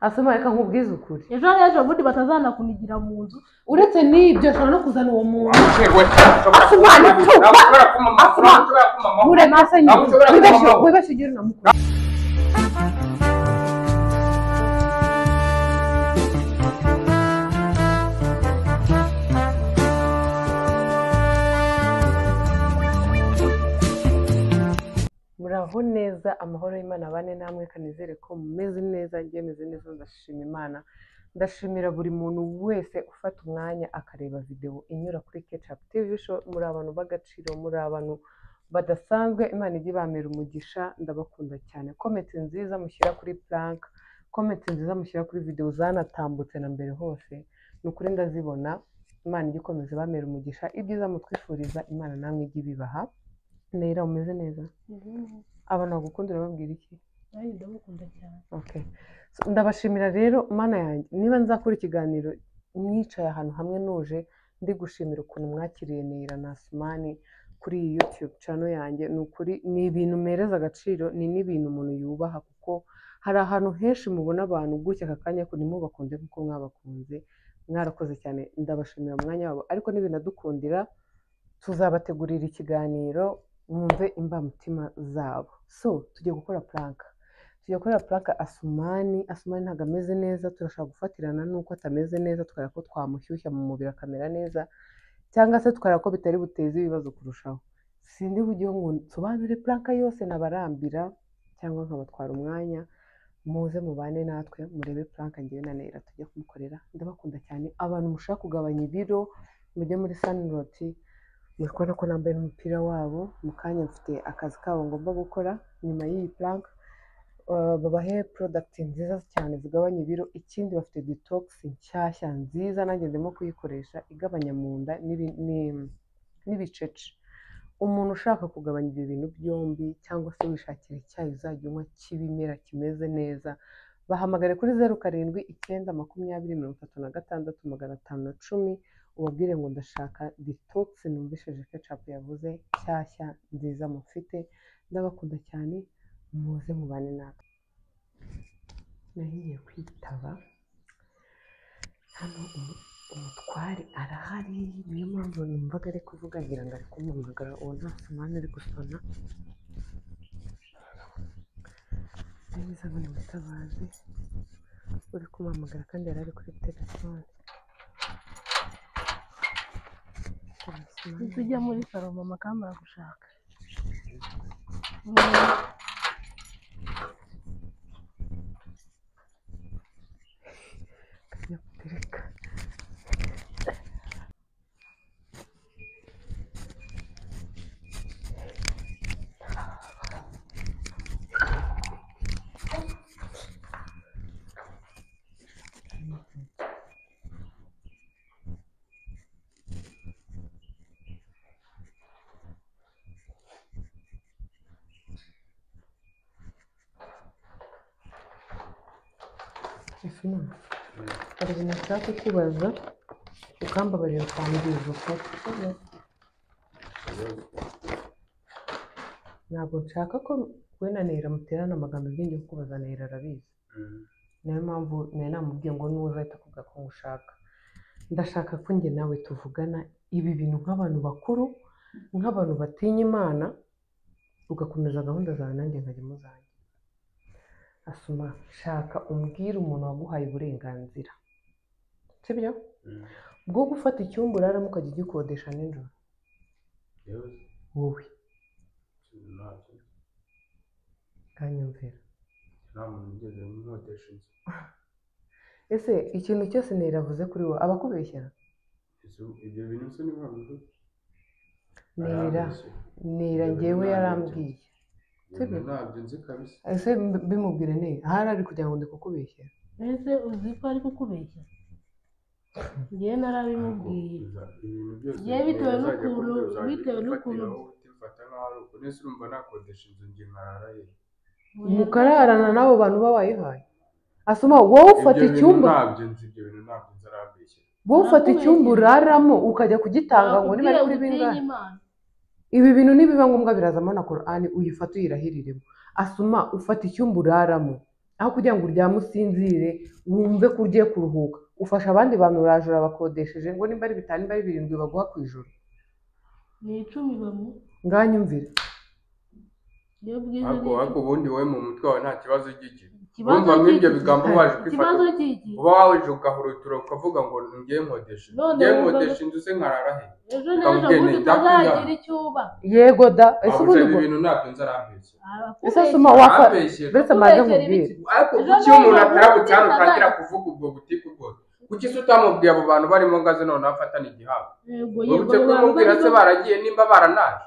Asoma reka nkubwize ukuri. Ejo n'ejo bundi batazana kunigira mu nzu. Uretse n'ibyo ashobora no kuzana uwo muntu. Wibeshe ugira unamukunda. Muraho neza, amahoro y'Imana bane namwe, kanizere ko mumeze neza, ngiye meze neza, ndashima Imana. Ndashimira buri muntu wese ufata umwanya akareba video inyura kuri Ketchup TV Show. Muri abantu b'agaciro, muri abantu badasanzwe, Imana ijye ibamera umugisha, ndabakunda cyane. Comment nziza mushyira kuri prank, comment nziza mushyira kuri video zanatambutse na mbere hose, ni ukuri ndazibona. Imana ijye ikomeza ibamera umugisha, ibyiza mutwifuriza Imana namwe ijye ibibaha. Neira umeze neza? Abantu bagukunda urababwira iki? Nanjye ndabakunda cyane. Okay. So, ndabashimira rero Mana yanjye, niba nzakora ikiganiro nicaye ahantu hamwe nuje ndi gushimira ukuntu mwakiriye Neira na Asumani kuri iyi YouTube channel yanjye, ni ukuri ni ibintu mpereza agaciro, ni n'ibintu umuntu yubaha, kuko hari ahantu henshi mubona abantu gutya aka kanya ko ntimubakunde kuko mwabakunze, mwarakoze cyane, ndabashimira umwanya wabo. Ariko nibinadukundira tuzabategurira ikiganiro mwumve imbamutima zabo. So tugiye gukora prank, tugiye gukora prank Asumani. Asumani ntabwo ameze neza, turashaka gufatirana nuko atameze neza, tukareba ko twamushyushya mu mubiri akamera neza, cyangwa se tukareba ko bitari buteze ibibazo kurushaho. Sindi bujyeho ngo nsobanure prank yose nabarambira cyangwa nkabatwara umwanya, muze mubane natwe murebe prank ngewe na Neira tujye kumukorera. Ndabakunda cyane. Abantu mushaka kugabanya ibiro mujye muri Sunrot, muri kubona ko nambaye n'umupira wabo, mu kanya mfite akazi kabo ngomba gukora nyuma y'iyi prank. Babahe product nziza cyane zigabanya ibiro, ikindi bafite detox nshyashya nziza nanjye ndimo kuyikoresha, igabanya mu nda n'ibicece. Umuntu ushaka kugabanya ibyo bintu byombi cyangwa se wishakira icyayi uzajya unywa cy'ibimera kimeze neza, bahamagare kuri 0 7 9 20 36 510, ubabwire ngo ndashaka detox numvishije Ketchup yavuze nshyashya nziza mufite. Ndabakunda cyane, muze mubane natwe. Nari ngiye kwitaba hano, umutware arahari, niyo mpamvu numvaga ari kuvuga ngira ngo ari kumpamagara, uwo nta Asumani ari gusona. Neza ngo ni Mutabazi uri kumuhamagara kandi yari ari kuri telefone. Tujya muri salo mama kamara gushaka. Kajya gutereka. Hari ibintu nshaka kukubaza ukambabarira ukambwira ukuri. Ntabwo nshaka ko we na Neira muterana amagambo, ibyo ngiye kukubaza Neira arabizi, niyo mpamvu nari namubwiye ngo nuza ahita akubwira ko ngushaka. Ndashaka ko njye nawe tuvugana ibi bintu nk'abantu bakuru, nk'abantu batinya Imana, ugakomeza gahunda zawe nanjye nkajya mu zanjye. Asuma, shaka umbwire umuntu waguhaye uburenganzira, sibyo, bwo gufata icyumba uraramo ukajya ugikodesha nijoro? Wowe kanyumvira. Ese ikintu cyose Neira avuze kuri wowe aba akubeshyera? Neira ngewe yarambwiye. Ese bimubwire neza ahari ari kugira ngo ndikukubeshyera. Ese uzi ko ari kukubeshya? Ngewe narabimubwiye. Ngewe bitewe n'ukuntu mukararana n'abo bantu uba wayihaye. Asoma wowe ufata icyumba, wowe ufata icyumba uraramo ukajya kugitanga ngo niba ari kuri bingahe. Ibi bintu nibiba ngombwa birazamo na Qur'ani, uyifata uyirahiriremo. Asuma ufata icyumba uraramo, Aho kugira ngo uryame usinzire wumve ko ugiye kuruhuka, ufasha abandi bantu uraje urabakodesheje ngo nimba ari 5 nimba ari 7 baguha ku ijoro. Ni 10 bamu. Nganyumvire. Niyo bwiza. Ariko ubundi wowe mu mutwe wawe nta kibazo giki. Urumva nk'ibyo bigambo waje kwifata. Uba waje ugahurutura ukavuga ngo ngiye nkodesha. Ngiye nkodesha inzu se nkarara he? Ejo n'ejo bundi utazagira icyo uba. Yego da, ese ubundi ibyo bintu ntabyo nzarambeshya. Ese suma wafa mbese maze nkubwire. Ariko kuki umuntu atarabutse hano utangira kuvuga ubwo butiku bwose? Kuki se utamubwiye abo bantu barimo ngaze none afatana igihabwa? Yego yego. Uretse kumubwira se baragiye nimba baranaje.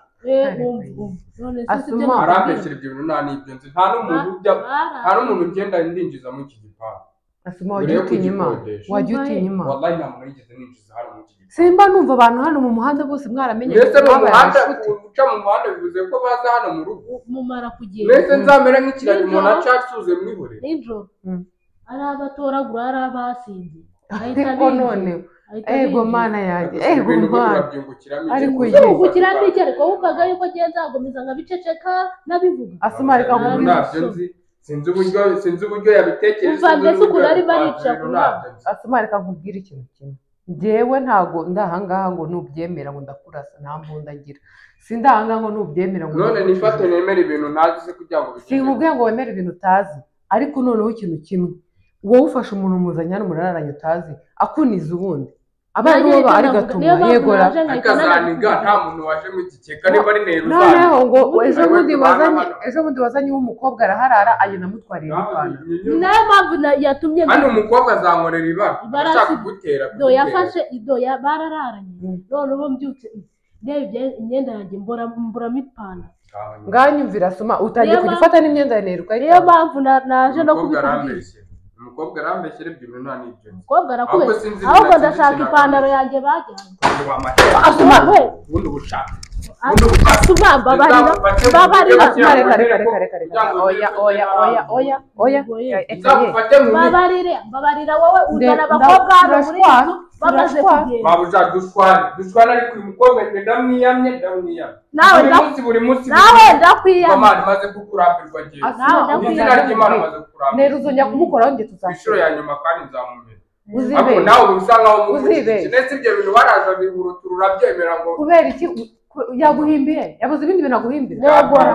Asuma arambeshyira ibyo bintu nta n'ibyo nzi, nta n'umuntu ujya, nta n'umuntu ugenda ndinjiza muri iki gipangu. Asuma wajya utinya Imana, wajya utinya Imana. Wallahi nta muntu yigeze ninjiza hano muri iki gipangu. Simba numva abantu hano mu muhanda bose mwaramenye. Mbese mu muhanda uca mu muhanda bivuze ko baza hano mu rugo. Mumara kugenda. Mbese nzamera nk'ikiragi umuntu aca asuze mwihorere. Nijoro. Ari abatoragura ari abasinze. Ariko none ego mana yanjye, ego mana. Ariko yungukiramo iki? Ariko wumvaga yuko ngiye nzakomeza nkabiceceka nabivuga. Asuma reka nkubwire. Sinzi uburyo yabitekereje. Umva mbese ukuntu arimo arica ku nama. Asuma reka nkubwire ikintu kimwe. Njyewe ntago ndahangaha ngo nubyemera ngo ndakurasa, nta mbunda ngira. Sindahangaha ngo nubyemera ngo none nifate nemere ibintu ntazi se kugira ngo bigende. Sinkubwiye ngo wemere ibintu utazi, ariko noneho ikintu kimwe. Wowe ufashe umuntu muzanye hano murararanye utazi, akuniza ubundi. Abana bo ari gatuma yegora akazaniga nta muntu waje mu gikeka niba ari nero uzanye. Noneho ngo ejo bundi wazanye umukobwa araharara agenda amutwarira ipantaro. Ni nayo mpamvu yatumye hano umukobwa azankorera ibara ashaka kugutera. Do yafashe ido ya barararanye. None ubu mbyutse ndebye imyenda yanjye mburamo ipantaro. Nganyumvira Asuma utangiye kugifata n'imyenda ya nero. Niyo mpamvu naje no kubikubwira. Umukobwa arambeshyira ibyo bintu nta n'ibyo. Umukobwa arakubeshya. Ahubwo ndashaka ipantaro yanjye bajyanye. Asuma we. Ubundi ubushaka. Asuma mbabarira. Mbabarira. Reka. Oya oya oya oya oya. Mbabarire, mbabarira wowe uzana abakobwa hano muri iyi nzu bamaze kugenda. Babuja dushwana ariko uyu mukobwa ndamwiyamye. Nawe buri munsi. Nawe ndakwiyamye. Mama maze kukurambirwa ngiye. Izina ry'Imana maze kukurambirwa. Nero uzongera kumukoraho njye tuzashira. Inshuro ya nyuma kandi nzamumenya. Ariko nawe usa nkaho uzibeshye. Ndetse ibyo bintu baraza bihurutura urabyemera ngo kubera iki yaguhimbiye? Yabuze ibindi bintu aguhimbira.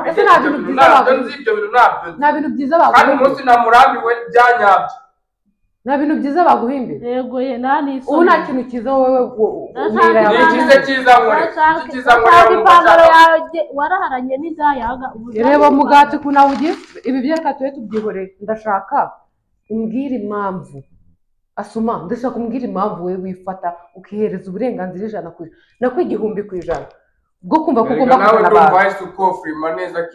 Ese nta bintu byiza baguhimbira. Ibyo bintu ntabyo. Nta bintu byiza baguhimbira. Kandi umunsi namurambiwe byanyabyo. Nta bintu byiza baguhimbira. Yego ye nta n'isoni. Ubu nta kintu cyiza wowe Ni ikize cyiza nkore. Cyiza nkore ipantaro yawe waraharanye n'indayaga. Reba mugati kuna ugiye ibi byereka tuye tubyihoreye. Ndashaka umbwire impamvu. Asuma ndashaka umbwire impamvu wowe wifata ukihereza uburenganzira 100% nako 1000% bwo kumva ko ugomba kubona abantu.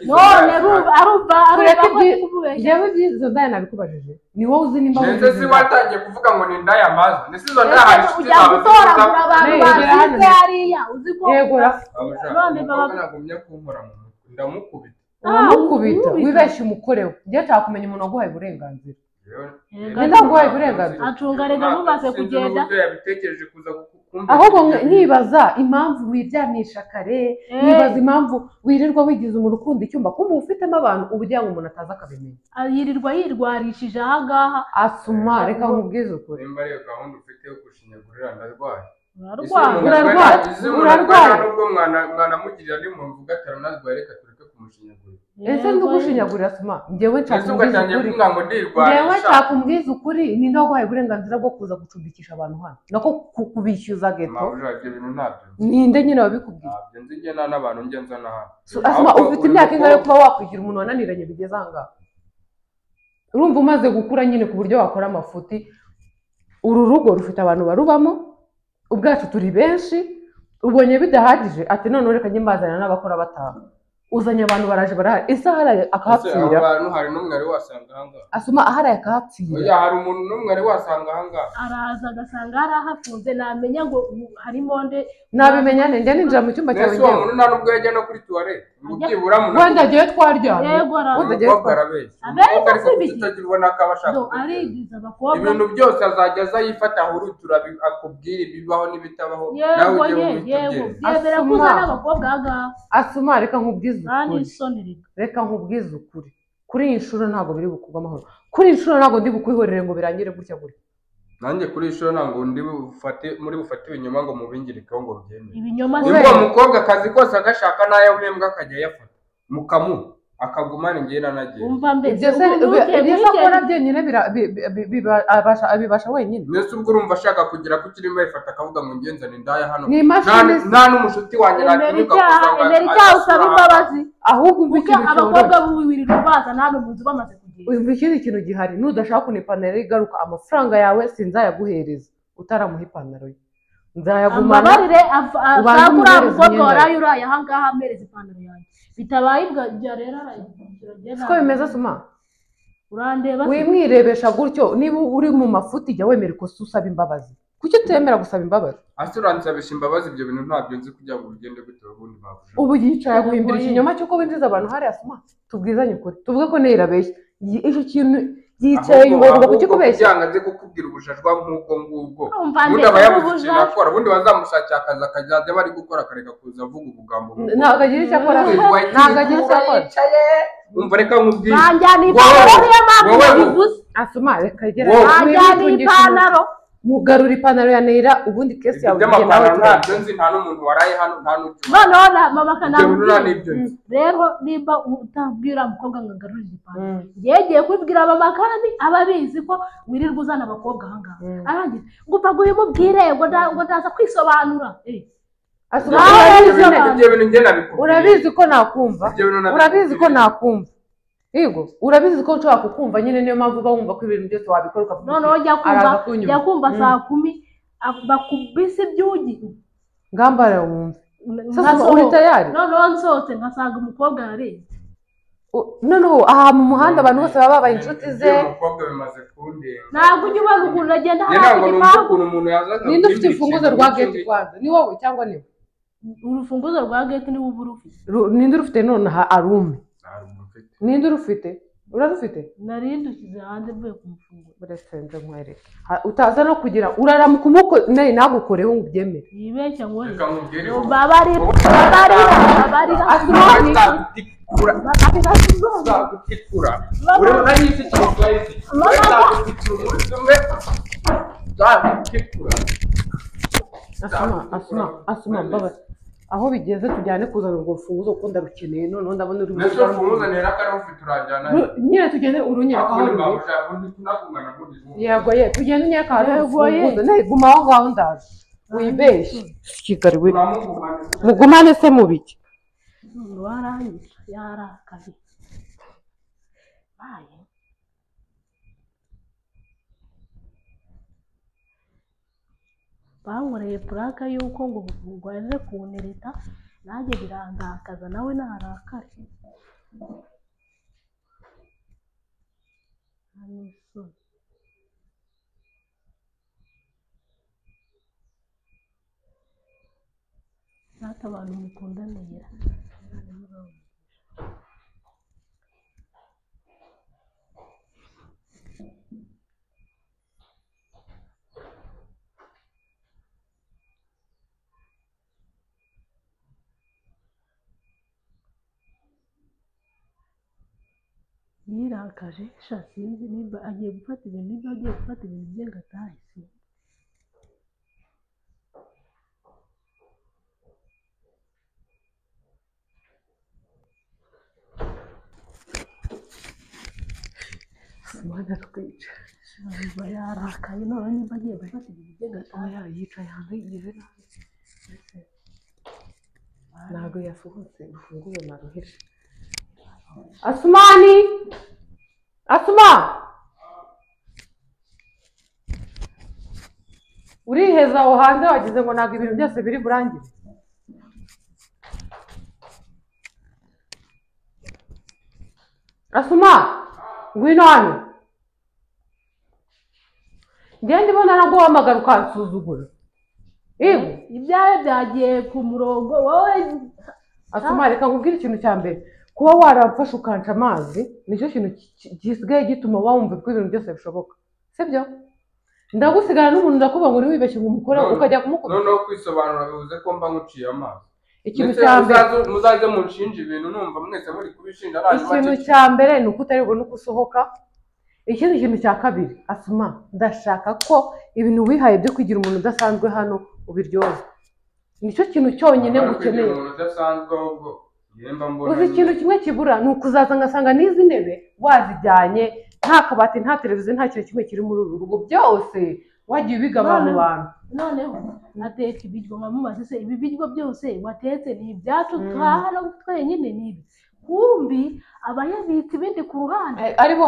None arumva ko kubeshya. Njyewe ibyizo ndaya nabikubajije. Ni wowe uzi nimba ndetse si watangiye kuvuga ngo ni ndaya maze. Ndetse izo ndaya hari inshuti ujya gutoragura abantu basize hariya uzi ko yegora. None baba nagumye kunkora mu mutwe ndamukubita. Uramukubita wibeshye umukorewe. Njye nshaka kumenya umuntu waguhaye uburenganzira. Nenda guhaye uburenganzira. Acunga rega mumaze kugenda. Ahubwo nkibaza impamvu wiryamisha kare, nkibaza impamvu wirirwa wigize umuntu ukunda icyumba kumva ufitemo abantu ubugira ngo umuntu ataza akabimenya. Yirirwa yirwarishije aha ngaha. Asuma reka nkubwize ukuri. Nimba ariyo gahunda ufite yo gushinyagurira ndarwaye. Urarwaye. Nubwo mwanamugirira nimumvuga ataranarwaye reka tureke kumushinyagurira. Ese ndugushinyagurira Asuma, njyewe nshaka umbwize ukuri. Njyewe nshaka umbwize ukuri, ninde waguhaye uburenganzira bwo kuza gucumbikisha abantu hano? Nako kubishyuza geto. Ninde nyine wabikubwiye? Ntabyo nzi njye nta n'abantu njye nzana hano. Asuma ufite imyaka ingahe yo kuba wakwigira umuntu wananiranye bigeze aha ngaha? Urumva umaze gukura nyine ku buryo wakora amafuti. Uru rugo rufite abantu barubamo, ubwacu turi benshi, ubonye bidahagije ati none reka njye mbazana n'abakora bataha. Uzanye abantu baraje barahari, ese aharaye akahapfira. Abantu hari n'umwe ari wasanga aha ngaha. Asuma aharaye akahapfira. Oya hari umuntu n'umwe ari wasanga aha ngaha. Araza agasanga harahafunze namenya ngo harimo nde. Nabimenya nde? Njye ninjira mu cyumba cyawe njyewe. Ese uwo muntu nta nubwo yajya no kuri tuwarete. Ngo byibura umuntu. Wenda agiye twaryamye. Yego Umukobwa arabeshya. Umukobwa ariko utagira ko aba ashaka. Arigiza abakobwa. Ibintu byose azajya aza yifata ahurutura akubwira ibibaho n'ibitabaho. Nawe ujye yego. Yemera kuzana abakobwa aha ngaha. Asuma reka nkubwize ukuri. Reka nkubwize ukuri. Kuri iyi nshuro ntabwo biri bukugwe amahoro. Kuri iyi nshuro ntabwo ndi bukwihorere ngo birangire gutya gutya. Nanjye kuri iyi nshuro ntabwo ndi bufate muri bufate ibinyoma ngo mubingirikeho ngo byemere. Ibinyoma se. Nimba umukobwa akazi kose agashaka n'ayo uhembwa akajya ayafata. Mukamu akagumana ngiye nanagiye. Umva mbese ibyo se akora byenyine abibasha wenyine. Mbese ubwo urumva ashaka kugira ko kirimo ayifata akavuga ngo ngenzane indaya hano. Nta n'umushuti wanjye natinyuka kuza ngo icyaha usaba imbabazi. Ahubwo umva ikintu abakobwa biwirirwa bazana hano mu nzu bamaze kugenda. Umva ikindi kintu gihari, nudashaka kuntu ipantaro igaruka amafaranga yawe sinzayaguhereza utaramuha ipantaro ye. Nzayagumana. Ambabarire ashaka uriya mukobwa waraye uraye aha ngaha ampereza ipantaro yanjye. Bitabaye ibyo rero arayigenda. Siko bimeze Suma? Urandeba wimwirebesha gutyo, niba uri mu mafuti jya wemera ikosa usaba imbabazi. Kuki utemera gusaba imbabazi? Ase uransabisha imbabazi ibyo bintu ntabyo nzi kugira ngo ugende gute ubundi bavuze. Ubu yicaye guhimbira ikinyoma cy'uko winjiza abantu hariya Suma. Tubwizanye ukuri. Tuvuge ko Neyira abeshya. Icyo kintu yicaye yumva kukikubeshya. Kugira nze kukubwira ubujajwa nk'ubwo ngubwo. Ubundi aba yabuze ikintu akora, ubundi bazamushakira akazi akajya bari gukora akareka kuza avuga ubugambo. Ntabwo agira icyo akora. Ntabwo agira icyo akora. Umva reka nkubwire. Banjyana ipantaro niyo mpamvu nabivuze. Asuma reka igera. Banjyana ipantaro. Mugarura ipantaro ya Neyira ubundi kesi yawe ugiye nawe ntabyo nzi, nta n'umuntu waraye hano nta n'ucyo. Noneho mama akanamubwira rero nimba utabwira umukobwa ngo agarurire ipantaro, ngiye kubibwira mama kandi aba abizi ko wirirwa uzana abakobwa aha ngaha. Arangiza ngo upfa guhimubwire ngo ndaza kwisobanura. Urabizi ko nakumva, urabizi ko nakumva. Yego, urabizi ko nshobora kukumva nyine, niyo mpamvu uba wumva ko ibintu byose wabikora ukavuga. Noneho jya kumva saa 10 bakubise ibyugi. Ngambara wumve. Sasa uri tayari? Noneho nsohotse nkasanga umukobwa ararenze. Noneho aha mu muhanda abantu bose baba babaye inshuti ze. Umukobwa bimaze kundenga. Ntabwo ujya ubona ukuntu agenda hariya ku gipangu. Ninde ufite urufunguzo rwa gate kwanza? Ni wowe cyangwa ni we? Urufunguzo rwa gate ni wowe urufite. Ninde urufite nonaha arume? Ninde urufite? Urarufite? Nari ndushyize hanze mvuye kumufungura. Buretse nze nkwereke. Utaza no kugira uraramuka umuko naye nagukoreho ngo ubyemere. Yibeshya ngo babarira babarira Asuma Asuma mbabazi. Aho bigeze tujyane kuzana urwo rufunguzo kuko ndarukeneye noneho ndabona uri Nese urufunguzo nera ko ari ufite urajyana. Nyine tugende urunyereka aho ruri. Yego ye tugende unyereka aho urufunguzo. Naye guma aho ngaho ndaje. Wibeshye. Kigali we. Mugumane se mu biki? Warangije yarakaye. Baye. Bankoreye puraka y'uko ngo aje kuntereta nanjye birandakaza nawe narakare. Data abantu mukundanira. Yirakaje sha sinzi nimba agiye gufata ibintu, nimba agiye gufata ibintu bye ngo atahe sinzi. Sumana arikwica. Yarakaye none nimba agiye gufata ibintu bye ngo atahe. Oya yicaye hanze yigize nabi. Ntabwo yasohotse urufunguzo naruhishe. Asumani! Asuma! Uriheza aho hanze wagize ngo ntabwo ibintu byose biri burangire. Asuma! Ngwino hano. Njye ndibona naguhamagara ukansuzugura. Yego, ibyawe byagiye ku murongo wowe. Asuma reka nkubwire ikintu cya mbere. Kuba waramfashe ukanca amazi nicyo kintu gisigaye gituma wumva ko ibintu byose bishoboka, sibyo? Ndagusigara n'umuntu ndakuba ngo ntiwibeshye ngo umukore ukajya kumukora. Noneho kwisobanura bivuze ko mba nkuciye amazi. Ikintu cya mbere muzaze munshinja ibintu numva mwese muri kubishinja nta. Ikintu cya mbere ni uko utari bubone uko usohoka. Ikindi kintu cya kabiri, Asuma, ndashaka ko ibintu wihaye byo kugira umuntu udasanzwe hano ubiryozwa. Nicyo kintu cyonyine ngukeneye. Uzi ikintu kimwe kibura ni ukuzaza ngasanga n'izi ntebe wazijyanye, nta kabati, nta televiziyo, nta kintu kimwe kiri muri uru rugo, byose wagiye ubigabana mu bantu. Noneho ateka ibiryo nkamubaza se ibi biryo byose watetse ni ibyacu hano twenyine ni ibi? Kumbi aba yabitse ibindi ku ruhande ari bo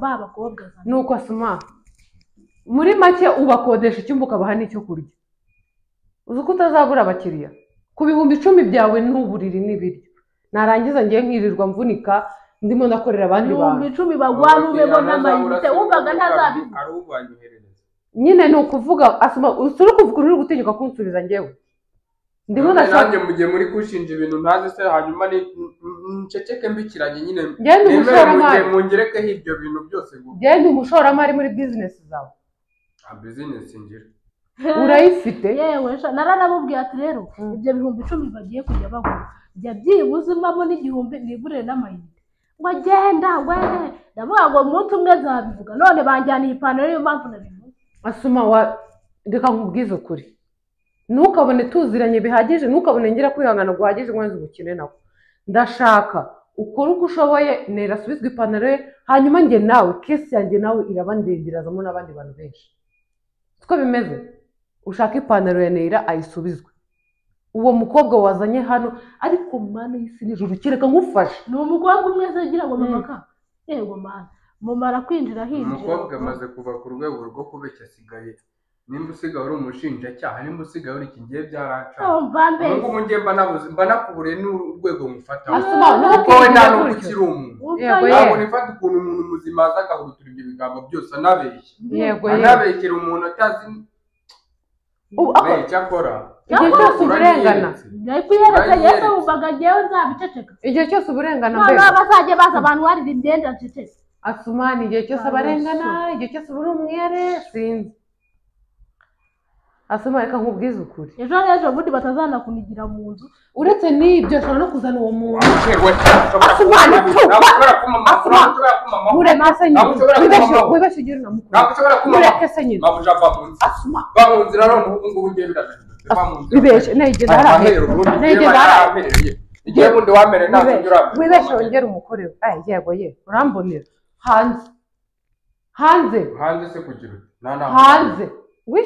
ba bakobwa. Nuko Asuma, muri make ubakodesha icyumba ukabaha n'icyo kurya. Uzi ko utazabura abakiriya ku 10,000 byawe n'uburiri n'ibiryo. Narangiza ngiye nkirirwa mvunika ndimo ndakorera abandi bantu. 10,000 bagwa n'amayinite wumvaga ntazabivuga. Nyine ni ukuvuga Asuma, usuri kuvuga uri gutinyuka kunsubiza ngewe. Ndimo ndashaka nanjye mugiye muri kushinja ibintu ntazi se, hanyuma ni nceceke mbikiranye nyine. Ngende umushoramari mungerekeho ibyo bintu byose ngo ngende umushoramari muri business zawe. A business ngira urayifite. Yewe naranamubwiye ati rero ibyo 10,000 bagiye kujya bagura jya byibuze mbamo n'igihumbi nigurire n'amayinite. Ngo agenda we ndavuga ngo umunsi umwe nzabivuga, none banjyaniye ipantaro niyo mpamvu nabivuze. Asuma, reka nkubwize ukuri, ntukabone tuziranye bihagije, ntukabone ngira kwihangana guhagije ngo nze ubukene nako. Ndashaka ukore uko ushoboye nera asubizwe ipantaro ye, hanyuma njye nawe kesi yanjye nawe iraba ndende, irazamo n'abandi bantu benshi. Siko bimeze? Ushaka ipantaro ya Neira ayisubizwe. Uwo mukobwa wazanye hano ariko mana y'isi n'ijuru kereka nkufashe. Ni umukobwa umwe se agira ngo mama yego mana mumara kwinjira hinjira. Umukobwa amaze kuva ku rwego rwo kubeshya asigaye nimba usigaye uri umushinjacyaha, nimba usigaye uri iki ngiye byaranca. Ubu ngiye mba nabuze mba nakuburiye n'urwego mufataho. Kuko we nta n'ubwo ukiri umuntu. Ntabwo nifata ukuntu umuntu muzima aza agahurutura ibyo bigambo byose anabeshya. Anabeshyera umuntu atazi icyakora. Igihe cyose uburengana. Igihe cyose uburengana mbere. Bazajya baza abantu warira imyenda nceceke. Asumani, igihe cyose abarengana, igihe cyose uri umwere sinzi. Asuma, reka nkubwize ukuri. Ejo n'ejo bundi batazanakunigira mu nzu. Uretse n'ibyo ashobora no kuzana uwo muntu. Asumani, mureke se nyine. Wibeshye ugire unamukuru. Mureke se nyine. Asuma. Va mu nzira none ubu ngubu ngiye birashobotse. Va mu nzira. Wibeshye nayigeze hariya. Nayigeze hariya. Igihe bundi wamere nta kintu uramenya. Wibeshye wongere umukorewe. Yego ye, urambonera. Hanze. Hanze. Hanze se kugira uti. Hanze.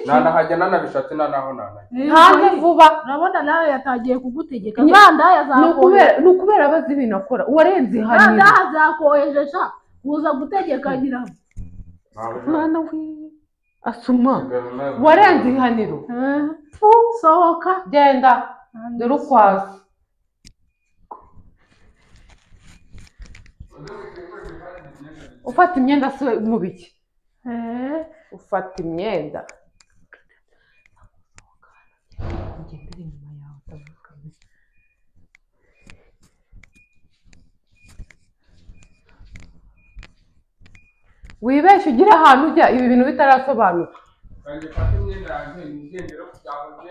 Nanahajya nanabishatse nanaho nanajya. Hanze vuba. Urabona nawe yatangiye kugutegeka. Nanda yazakoheje. Ni ukubera abazi ibintu akora. Uwarenze ihaniro. Nanda azakoheje sha. Uza gutegeka ngira. Mwana we. Asuma. Warenze ihaniro. Sohoka. Genda. Dore ukwaza. Ufata imyenda se mu biki? Ufata imyenda. Ngendere inyuma yawe utavuga. Wibeshye ugira ahantu ujya ibi bintu bitarasobanuka. Kanjye fata imyenda yanjye nigendere kugira ngo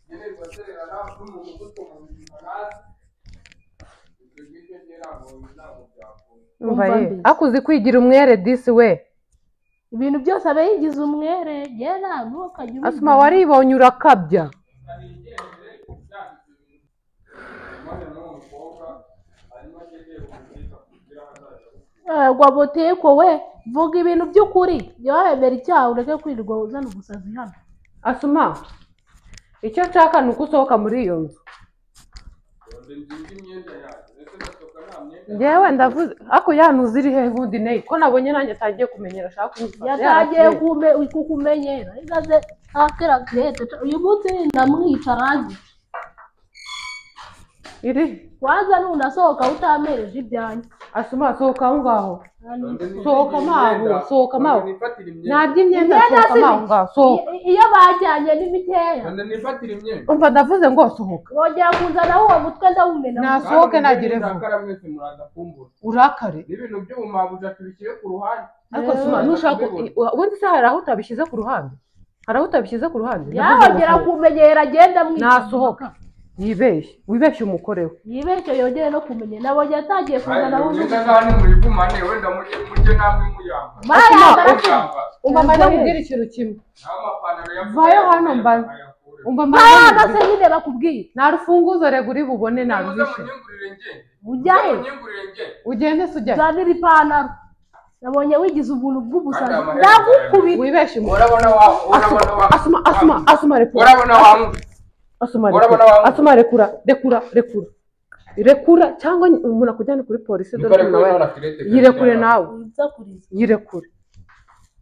ngererwa sererana n'umuntu ugutunga ntazi. Ibyo ngibyo ntabwo byakunda. Akuzi kwigira umwere disi we. Ibintu byose abe yigize umwere yera ntukajye. Asuma, waribonye urakabya. Gwa boteko we vuga ibintu by'ukuri yohemera icyaha ureke kwirirwa uzana ubusazi hano. Asuma, icyo nshaka ni uko usohoka muri iyo nzu. Ngewe ndavuze ako yantuze iri he bundi neyi ko nabonye nanjye atangiye kumenyera ashaka kumufata. Yatangiye kukumenyera igaze akera grete uyu munsi ndamwica rangi iri kwanza nunasohoka utamereje ibyanjye. Asuma, sohoka aho ngaho. Sohoka maho, sohoka maho. Ntabyo imyenda, sohoka maho ngaho, sohoka. Iyo bajyanye ni mikeya. Nifatira imyenda. Umva ndavuze ngo sohoka. Wongera kuzana uwo mutwe ndawumena. Nasohoke nagire vuba. Urakare. N'ibintu by'ubumabuja tubishyire ku ruhande. Ariko Asuma, nushaka ubundi se hari aho utabishyize ku ruhande? Hari aho utabishyize ku ruhande? Yahongera kumenyera agenda mwica. Nasohoka. Yibeshye, wibeshye umukoreho. Yibeshye yongere no kumenya. Nabonye yatangiye kuzana aho undi. Kandi muyigumane wenda mujye namwe muyambara. Umva mba ndakubwira ikintu kimwe. Vayo hano mba. Umva mba se nyine bakubwiye. Nta rufunguzo rega uri bubone naruhishe. Ujya he? Ugende se ujya he? Zanira ipantaro. Nabonye wigize ubuntu bw'ubusazi. Ndagukubita. Wibeshye. Urabona wa urabona wa. Asuma asuma asuma rekura. Urabona wa. Asuma rekura. Asuma rekura. Rekura rekura. Rekura cyangwa umuntu akujyane kuri polisi dore nawe. Yirekure nawe. Yirekure.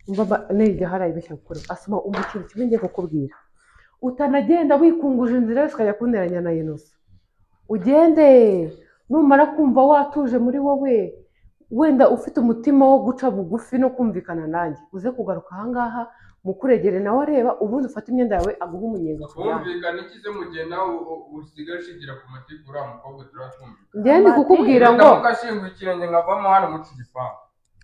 Umva nijya harayibeshya gukora. Asuma umva ikintu kimwe ngiye kukubwira. Utanagenda wikunguje inzira yose ukajya kunteranya na Innocent. Ugende numara kumva watuje muri wowe wenda ufite umutima wo guca bugufi no kumvikana nanjye uze kugaruka ahangaha mukuregere nawe areba ubundi ufate imyenda yawe aguha umunyenga. Kumvikana ikize mu gihe nawe usigaye ushingira ku mategura mukobwa turakumvikana. Njye ndi kukubwira ngo ngashinga ikirenge nkavamo hano mu gipangu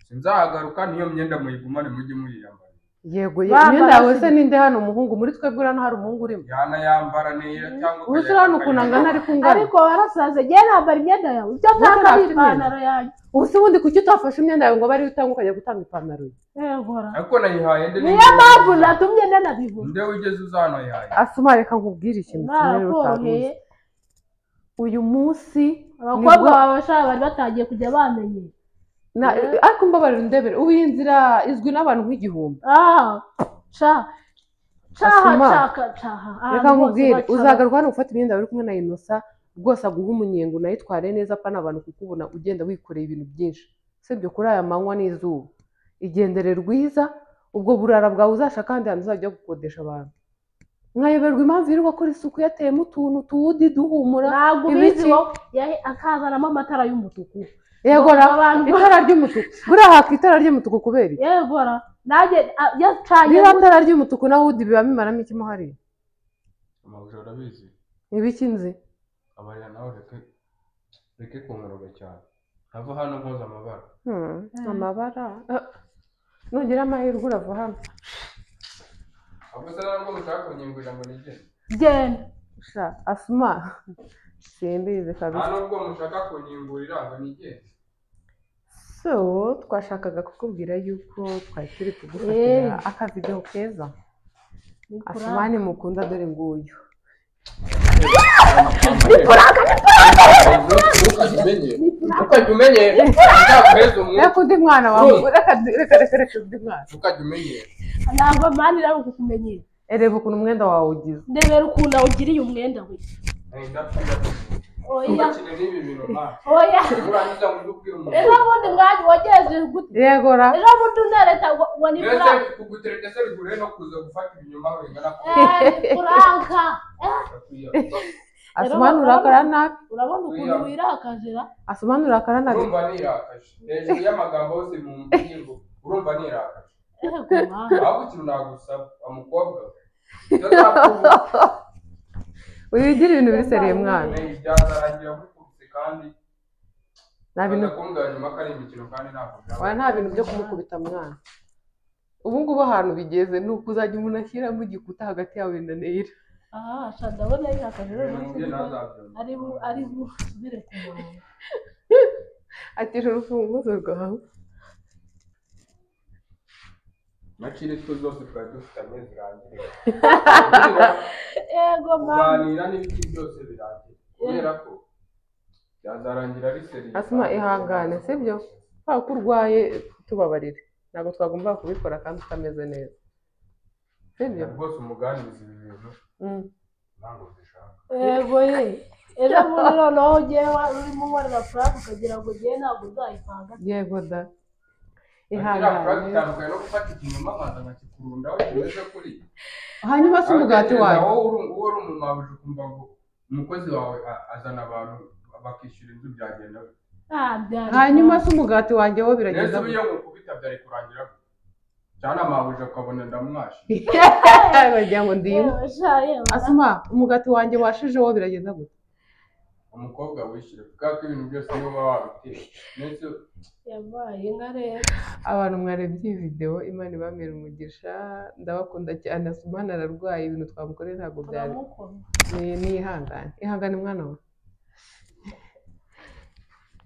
sinzahagaruka niyo myenda muyigumane mujye muyiyambara. Yego imyenda yawe se ninde hano umuhungu muri twebwe urano hari umuhungu urimo yana yambara nera cyangwa ubu se urano ukuntu angana ariko ungana ariko warasaze njye nambara imyenda yawe ibyo nshaka ni ipantaro yanjye. Ubu se ubundi kuki utafashe imyenda yawe ngo bari utanga ukajya gutanga ipantaro ye? Yego ariko nayihaye nde niyo mpamvu natumye ndanabivuga nde wigeze uza hano yihaye. Asuma reka nkubwire ikintu kimwe utaruzi. Uyu munsi abakobwa bawe bari batangiye kujya bamenye na ariko mbabarira ndebere ubu iyi nzira izwi n'abantu nk'igihumbi. Reka nkubwire uzagaruka hano gufata imyenda uri kumwe na Innocent rwose aguha umunyenga unayitware neza apana abantu kukubona ugenda wikoreye ibintu byinshi sibyo kuri aya manywa n'izuba. Igendere rwiza ubwo burara bwawe uzashaka kandi hantu uzajya gukodesha abantu. Nkayoberwa impamvu yirirwa akora isuku yateyemo utuntu tuwudi duhumura. Ntabwo ubizi wowe akazanamo amatara y'umutuku. Yegora itara ry'umutuku buriya haka itara ry'umutuku kubera iki? Yegora nanjye yacanye niba itara ry'umutuku nawe udi biba bimaramo iki mo hariya? Amabujura urabizi ibiki nzi abarira nawe reke kunkoroga cyane ntava hano nkoza amabara. Amabara nugira amahirwe urava hano. Ahubwo se ntabwo mushaka kunyingurira ngo nigende. Genda sha Asuma simbizi kabisa. Nta nubwo mushaka kunyingurira ngo nigende. So twashakaga kukubwira yuko twari turi kugufatira akavideo keza. Asumani mukunda dore nguyu. Reka undi mwana wawe reka undi mwana. Ukajya umenyera. Ntabwo mani rero kukumenyera. Ereba ukuntu umwenda wawe ugize. Ndebera ukuntu awugiriye umwenda we. Oya. Oya. Ejo bundi mwanya wagejeje gute? Yegora. Ejo bundi unareta ngo ni prank. Kugutereta se bigure no kuza gufata ibinyoma bingana ko. Pranka. Asumani urakara nabi. Urabona ukuntu wirakajira? Asumani urakara nabi. Urumva nirakaje. Hejuru y'amagambo yose mu ngingo urumva nirakaje. Ahubwo ikintu nagusaba amukobwa. Wigira ibintu biseriye mwana. Nta bintu byo kumukubita mwana. Ubu ngubu ahantu bigeze ni uko uzajya umuntu ashyiramo igikuta hagati yawe na Neira. Ndabona yirakaje rero ari busubire ku murongo. Atira urufunguzo rwawe. Nakiri twe zose twari dufite amezi rangira. Yego mama. Kuganira n'ibiki byose birangira. Kubera ko byazarangira ari seriye. Asuma ihangane sibyo? Kwa ko urwaye tubabarire. Ntabwo twagomba kubikora kandi utameze neza. Sibyo? Rwose umuganiriza ibi bintu. Ntabwo bishaka. Yego ye. Ejo bundi noneho ugiye urimo unkorera prank ukagira ngo ugiye ntabwo uzayipanga. Yego da. Ihangane no gufata ikinyoma nkaza nkakikurundaho kimeze kuri. Hanyuma se umugati wawe wowe uri umumabuje ukumva ngo umukozi wawe azana abantu bakishyura inzu byagenda. Hanyuma se umugati wanjye wo birageza. Neza iyo ngukubita byari kurangira cyane amabuje akabona ndamwashi. Bagira ngo ndimwe. Asuma umugati wanjye washije wo biragenda gute? Umukobwa wishyura kuko ibintu byose niwe uba wabiteye. Yabaye inka rero. Abantu mwarebye iyi videwo, Imana ibamere umugisha, ndabakunda cyane. Asumani ararwaye, ibintu twamukoreye ntabwo byari Turamukoma. Ni ihangane, ihangane mwana we.